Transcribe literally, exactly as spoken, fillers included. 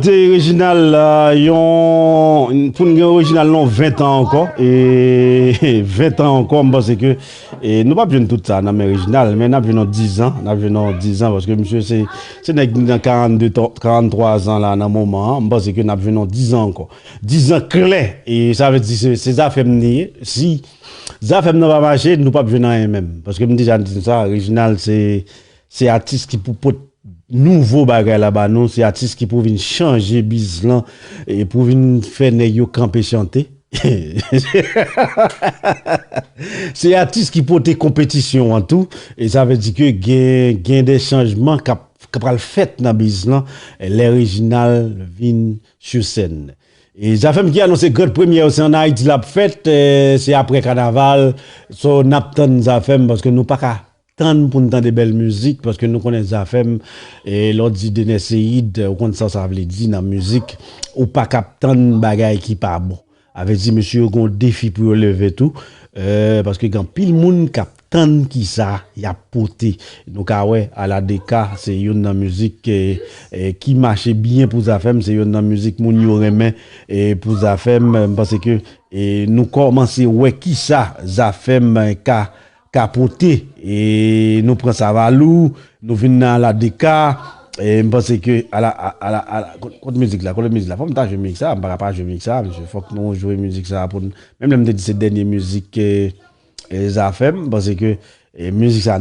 Te Reginald, euh, yon, pou n gen Reginald non ven tan ankò, e ven tan ankò, m panse ke e nou p ap jwenn tout sa nan men Reginald, men n ap jwenn yon dizan, n ap jwenn yon dizan, paske misye se, se nèg nan karannde, karanntrwa zan la nan moman an, m panse ke n ap jwenn yon dizan ankò. Dizan klè, e sa vle di se, se Zafèm li ye. Si Zafèm nan pa mache, nou p ap jwenn anyen menm. Paske m deja di nou sa, Reginald se, se atis ki pou pot nouvo bagay la ba nou, se atis ki pou vin chanje biz lan, e pou vin fè nèg yo kanpe chante. Se atis ki pote konpetisyon an tou, e sa vle di ke gen, gen de chanjman k ap, k ap pral fèt nan biz lan, lè Reginald vin sou sèn. E Zafèm ki anonse gran premyè yo, se an Ayiti l ap fèt, e se apre kanaval. So, n ap tann Zafèm paske nou pa ka tann pou n tande bèl mizik, paske nou konnen Zafèm, e lè w di Dener Ceide, ou konn sa sa vle di nan mizik, ou pa ka ap tann bagay ki pa bon. Avè di, mesye yo gen yon defi pou yo leve tou, e paske gen anpil moun k ap tann kisa y ap pote. Nou ka wè, Aladeka, se youn nan mizik, e, e, ki mache byen pou Zafèm, se youn nan mizik moun yo renmen, e, pou Zafèm. M panse ke, e, nou kòmanse wè kisa Zafèm, e, ka, ka pote. E nou pran Savalou, nou vin nan Aladeka, e m panse ke ala, ala, ala, kot, kot mizik la, kot mizik la, fò m ta jwe mizik sa, m pa ka pa jwe mizik sa, mesye, fòk nou jwe mizik sa pou n, menm lè m te di se dènye mizik, e, e, Zafèm, m panse ke, e, mizik sa,